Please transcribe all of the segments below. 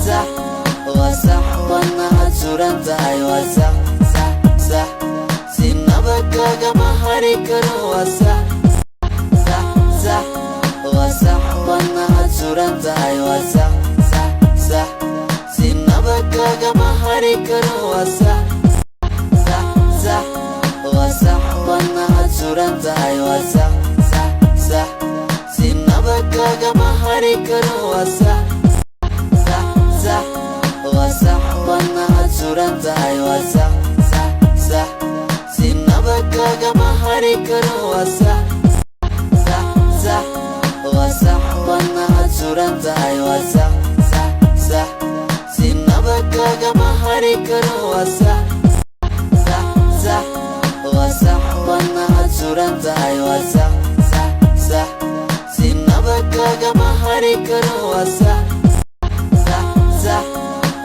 Sax, waa sax, wadnahaad suran tahay, waa sax, sax, sax. Sinaba kagama hari karo, waa sax, sax, sax. Waa sax, wadnahaad suran tahay, waa sax, sax, sax. Sinaba kagama hari karo, waa sax, sax, sax. Waa sax, wadnahaad suran tahay, waa sax, sax, sax. Sinaba kagama hari karo, waa sax, sax, sax. Waa sax, wadnahaad suran tahay, waa sax, sax, sax. Sinaba kagama hari karo, waa sax, sax, sax. Waa sax, wadnahaad suran tahay, waa sax, sax, sax. Sinaba kagama hari karo, waa sax, sax, sax. Waa sax, wadnahaad suran tahay, waa sax, sax, sax. Sinaba kagama hari karo, waa sax, sax, sax.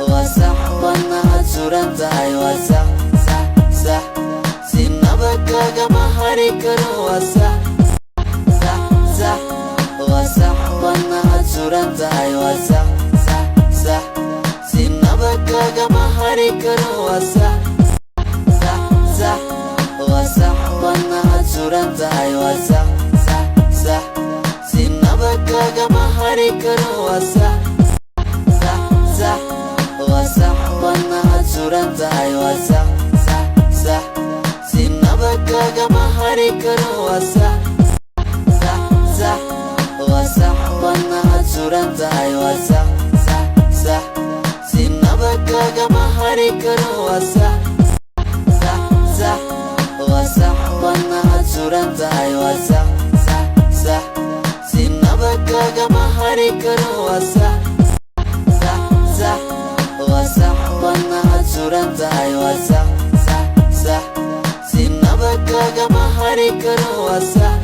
Waa sax, wadnahaad suran tahay, waa sax, sax, sax. Sinaba kagama hari karo, waa sax, sax, sax. Waa sax, wadnahaad suran tahay, waa sax, sax, sax. Sinaba kagama hari karo, waa sax, sax, sax. Waa sax, wadnahaad suran tahay, waa sax, sax, sax. Sinaba kagama hari karo, waa sax, sax, sax. Waa sax, wadnahaad suran tahay, waa sax, sax, sax. Sinaba kagama hari karo, waa sax, sax, sax. Waa sax, wadnahaad suran tahay, waa sax, sax, sax. Sinaba kagama hari karo, waa sax, sax, sax. Waa sax, wadnahaad suran tahay, waa sax, sax, sax. Sinaba kagama hari karo, waa sax, sax, sax. Waa sax, wadnahaad suran tahay, waa sax, sax, sax. Sinaba kagama hari karo, waa sax.